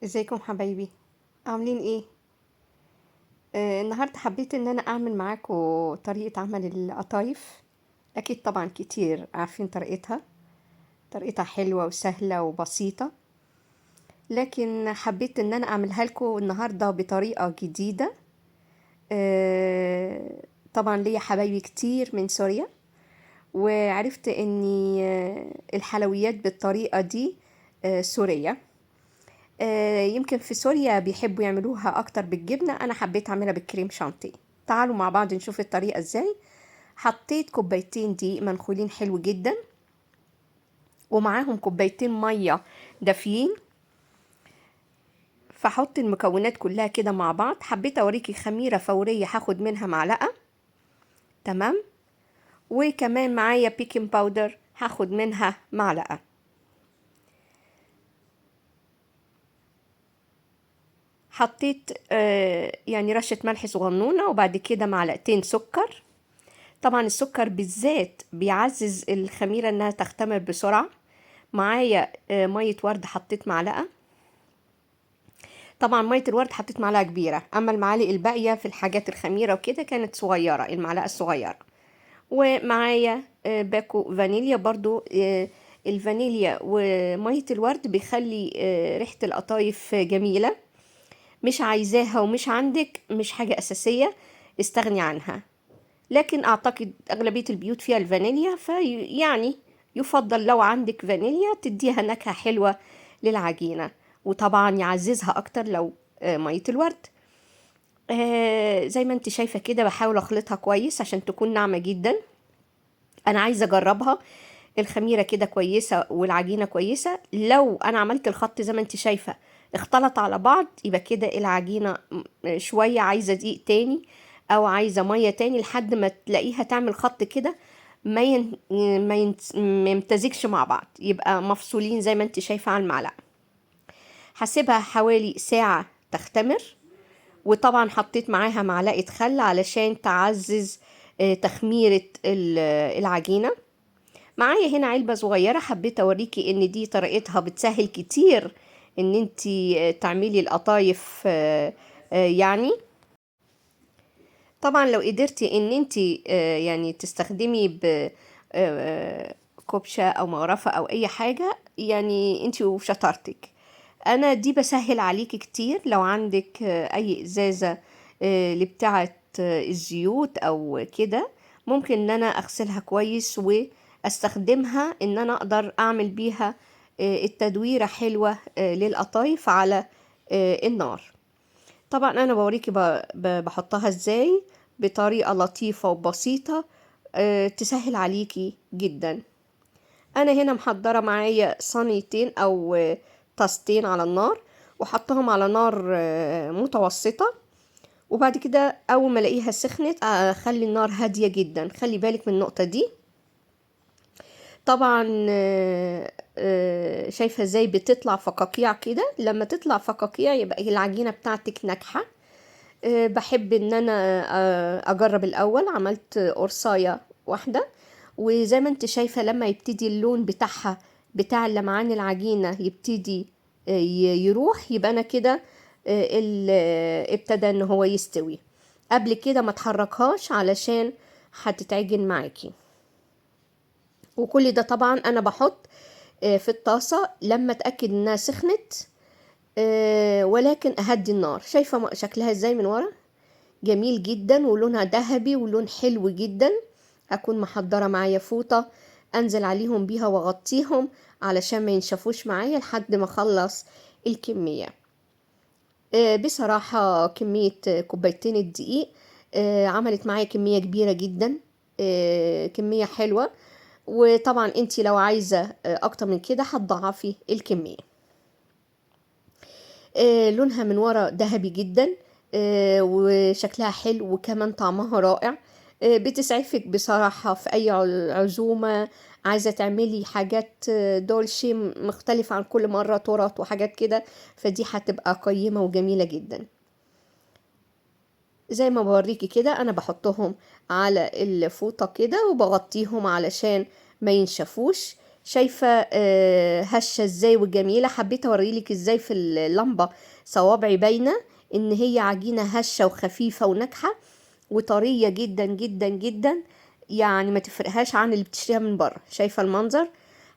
ازيكم حبايبي؟ عاملين ايه؟ النهارده حبيت ان انا اعمل معاكم طريقة عمل القطايف. اكيد طبعا كتير عارفين طريقتها، طريقتها حلوة وسهلة وبسيطة، لكن حبيت ان انا اعملها لكم النهارده بطريقة جديدة. طبعا ليا حبايبي كتير من سوريا، وعرفت ان الحلويات بالطريقة دي سورية. يمكن في سوريا بيحبوا يعملوها اكتر بالجبنة، انا حبيت اعملها بالكريم شانتيه. تعالوا مع بعض نشوف الطريقة ازاي. حطيت كوبايتين دقيق منخولين حلو جدا، ومعاهم كوبايتين مية دافيين. فحط المكونات كلها كده مع بعض. حبيت اوريكي خميرة فورية هاخد منها معلقة، تمام، وكمان معايا baking powder هاخد منها معلقة. حطيت يعني رشة ملح صغنونة، وبعد كده معلقتين سكر. طبعا السكر بالذات بيعزز الخميرة انها تختمر بسرعة. معايا مية ورد حطيت معلقة. طبعا مية الورد حطيت معلقة كبيرة، اما المعالق الباقية في الحاجات الخميرة وكده كانت صغيرة، المعلقة الصغيرة. ومعايا باكو فانيليا برضو. الفانيليا ومية الورد بيخلي ريحة القطايف جميلة. مش عايزاها ومش عندك، مش حاجة أساسية، استغني عنها، لكن أعتقد أغلبية البيوت فيها الفانيليا، فيعني يفضل لو عندك فانيليا تديها نكهة حلوة للعجينة، وطبعا يعززها أكتر لو مية الورد. زي ما انت شايفة كده بحاول أخلطها كويس عشان تكون ناعمة جدا. أنا عايزة أجربها، الخميرة كده كويسة والعجينة كويسة. لو أنا عملت الخط زي ما انت شايفة اختلط على بعض، يبقى كده العجينة شوية عايزة دقيق تاني أو عايزة مية تاني، لحد ما تلاقيها تعمل خط كده ما يمتزجش مع بعض، يبقى مفصولين زي ما انت شايفة على المعلقة. هسيبها حوالي ساعة تختمر، وطبعا حطيت معاها معلقة خل علشان تعزز تخميرة العجينة. معايا هنا علبة صغيرة، حبيت اوريكي ان دي طريقتها بتسهل كتير ان انتي تعملي القطايف. يعني طبعا لو قدرتي ان انتي تستخدمي كوبشة او مغرفة او اي حاجة، انتي وشطارتك. انا دي بسهل عليكي كتير. لو عندك اي ازازة اللي بتاعت الزيوت او كده، ممكن ان انا اغسلها كويس واستخدمها ان انا اقدر اعمل بيها التدويرة حلوة للقطايف على النار. طبعا انا بوريكي بحطها ازاي بطريقة لطيفة وبسيطة، تسهل عليكي جدا. انا هنا محضرة معايا صينيتين او طاستين على النار، وحطهم على نار متوسطة. وبعد كده اول ما الاقيها سخنت اخلي النار هادية جدا. خلي بالك من النقطة دي. طبعا، شايفة ازاي بتطلع فقاقيع كده. لما تطلع فقاقيع يبقى العجينة بتاعتك ناجحة. بحب ان انا اجرب الاول. عملت قرصاية واحدة، وزي ما انت شايفة لما يبتدي اللون بتاعها بتاع اللمعان العجينة يبتدي يروح، يبقى انا كده ابتدى ان هو يستوي. قبل كده ما تحركهاش علشان هتتعجن معاكي. وكل ده طبعا انا بحط في الطاسة لما اتأكد انها سخنت، ولكن اهدي النار. شايفة شكلها ازاي من ورا؟ جميل جدا، ولونها ذهبي ولون حلو جدا. هكون محضرة معايا فوطة انزل عليهم بيها واغطيهم علشان ما ينشفوش معايا لحد ما اخلص الكمية. بصراحة كمية كوبايتين الدقيق، عملت معايا كمية كبيرة جدا، كمية حلوة. وطبعا انتي لو عايزة اكتر من كده هتضاعفي الكمية. لونها من ورا ذهبي جدا، وشكلها حلو، وكمان طعمها رائع. بتسعفك بصراحة في أي عزومة، عايزة تعملي حاجات، دولشي مختلفة عن كل مرة، تورت وحاجات كده، فدي هتبقى قيمة وجميلة جدا. زي ما بوريكي كده أنا بحطهم على الفوطة كده وبغطيهم علشان ما ينشفوش. شايفة هشة ازاي وجميلة. حبيت اوريلك ازاي في اللمبة صوابعي باينة ان هي عجينة هشة وخفيفة وناجحة وطرية جدا جدا جدا، يعني ما تفرقهاش عن اللي بتشتريها من بره. شايفة المنظر؟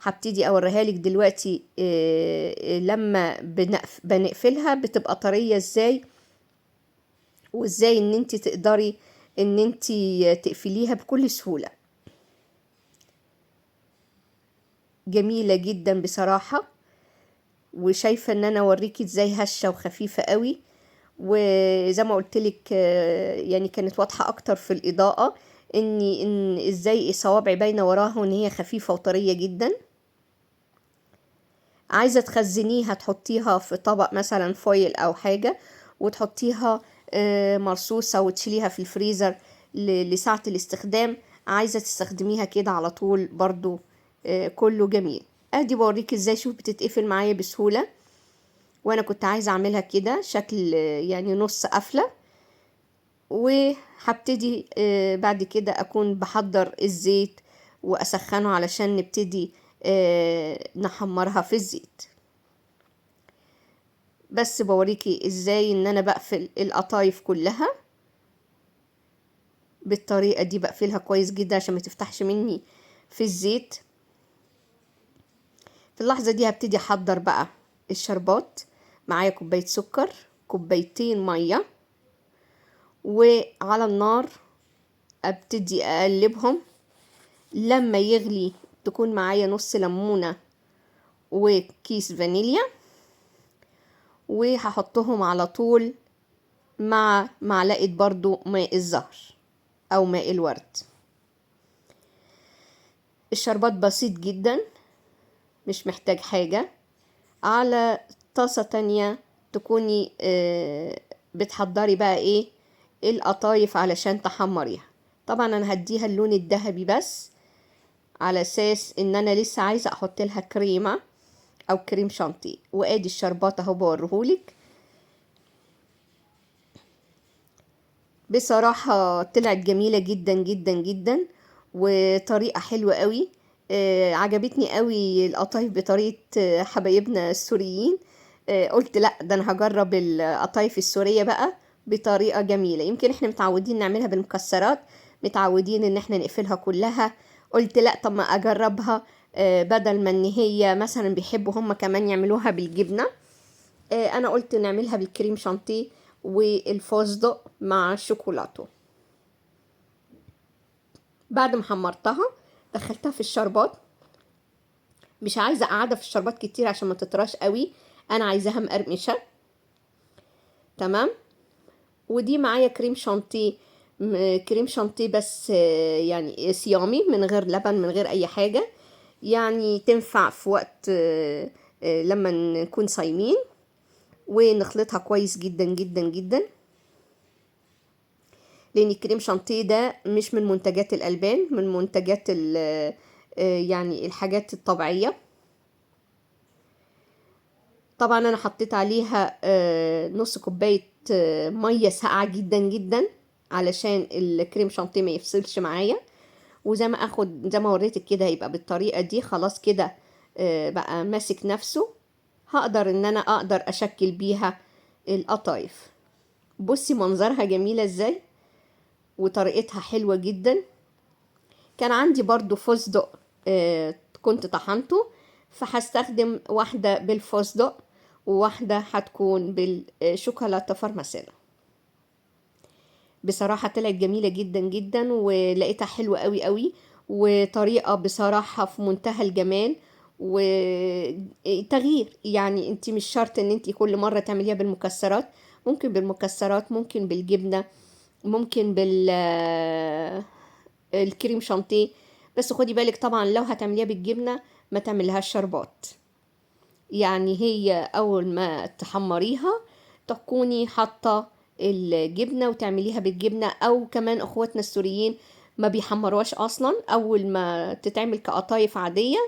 هبتدي اوريها لك دلوقتي لما بنقفلها بتبقى طرية ازاي، وازاي ان انت تقدري ان انت تقفليها بكل سهولة. جميلة جدا بصراحة، وشايفة ان انا اوريكي ازاي هشة وخفيفة قوي. وزي ما قلت لك يعني كانت واضحة اكتر في الاضاءة ان ازاي صوابعي باينة وراها وان هي خفيفة وطرية جدا. عايزة تخزنيها تحطيها في طبق مثلا فويل او حاجة، وتحطيها مرصوصة وتشيليها في الفريزر لساعة الاستخدام. عايزة تستخدميها كده على طول برضو كله جميل. ادي بوريك ازاي، شوف بتتقفل معايا بسهولة، وانا كنت عايزة اعملها كده شكل يعني نص قفلة. وهبتدي بعد كده اكون بحضر الزيت واسخنه علشان نبتدي نحمرها في الزيت. بس بوريكي ازاي ان انا بقفل القطايف كلها بالطريقة دي، بقفلها كويس جدا عشان ما تفتحش مني في الزيت. في اللحظة دي هبتدي احضر بقى الشربات. معايا كوباية سكر، كوبايتين مية، وعلى النار ابتدي اقلبهم. لما يغلي تكون معايا نص ليمونة وكيس فانيليا، وهحطهم على طول مع معلقة برضو ماء الزهر او ماء الورد. الشربات بسيط جدا، مش محتاج حاجة. على طاسة تانية تكوني بتحضري بقى ايه القطايف علشان تحمريها. طبعا انا هديها اللون الذهبي بس على اساس ان انا لسه عايزة احط لها كريمة او كريم شانتيه. وادي الشربات اهو بوريهولك. بصراحة طلعت جميلة جدا جدا جدا، وطريقة حلوة قوي. عجبتني قوي القطايف بطريقة حبايبنا السوريين. قلت لا ده انا هجرب القطايف السورية بقى بطريقة جميلة. يمكن احنا متعودين نعملها بالمكسرات، متعودين ان احنا نقفلها كلها. قلت لا طب ما اجربها، بدل ما ان هي مثلا بيحبوا هم كمان يعملوها بالجبنة، انا قلت نعملها بالكريم شانتيه والفستق مع الشوكولاتة. بعد ما حمرتها دخلتها في الشربات. مش عايزه اقعدها في الشربات كتير عشان ما تطراش قوي، انا عايزاها مقرمشه. تمام. ودي معايا كريم شانتيه، كريم شانتيه بس يعني صيامي، من غير لبن من غير اي حاجه، يعني تنفع في وقت لما نكون صايمين. ونخلطها كويس جدا جدا جدا، لان الكريم شانتيه ده مش من منتجات الالبان، من منتجات يعني الحاجات الطبيعيه. طبعا انا حطيت عليها نص كوبايه ميه ساقعه جدا جدا علشان الكريم شانتيه ما يفصلش معايا. وزي ما اخد زي ما وريتك كده هيبقى بالطريقه دي. خلاص كده بقى ماسك نفسه، هقدر ان انا اقدر اشكل بيها القطايف. بصي منظرها جميله ازاي وطريقتها حلوه جدا. كان عندي برضو فستق كنت طحنته، فهستخدم واحده بالفستق وواحده هتكون بالشوكولاته فرماسيلا. بصراحه طلعت جميله جدا جدا، ولقيتها حلوه قوي قوي، وطريقه بصراحه في منتهى الجمال وتغيير. يعني انت مش شرط ان انت كل مره تعمليها بالمكسرات، ممكن بالمكسرات، ممكن بالجبنه، ممكن بالكريم شانتيه. بس خدي بالك طبعا لو هتعمليها بالجبنه ما تعمليهاش شربات، يعني هي اول ما تحمريها تكوني حاطه الجبنه وتعمليها بالجبنه. او كمان اخواتنا السوريين ما بيحمروهاش اصلا، اول ما تتعمل كقطايف عاديه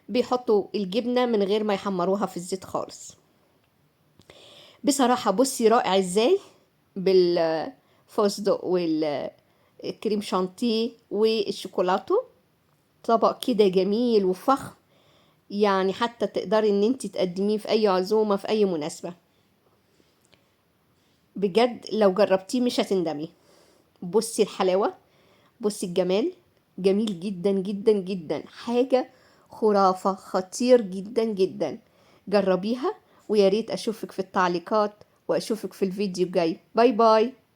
بيحطوا الجبنه من غير ما يحمروها في الزيت خالص. بصراحه بصي رائع ازاي بالفستق والكريم شانتيه والشوكولاته، طبق كده جميل وفخم. يعني حتى تقدري ان انت تقدميه في اي عزومة في اي مناسبة. بجد لو جربتيه مش هتندمي. بصي الحلاوة، بصي الجمال، جميل جدا جدا جدا، حاجة خرافة، خطير جدا جدا. جربيها، ويا ريت اشوفك في التعليقات واشوفك في الفيديو الجاي. bye bye.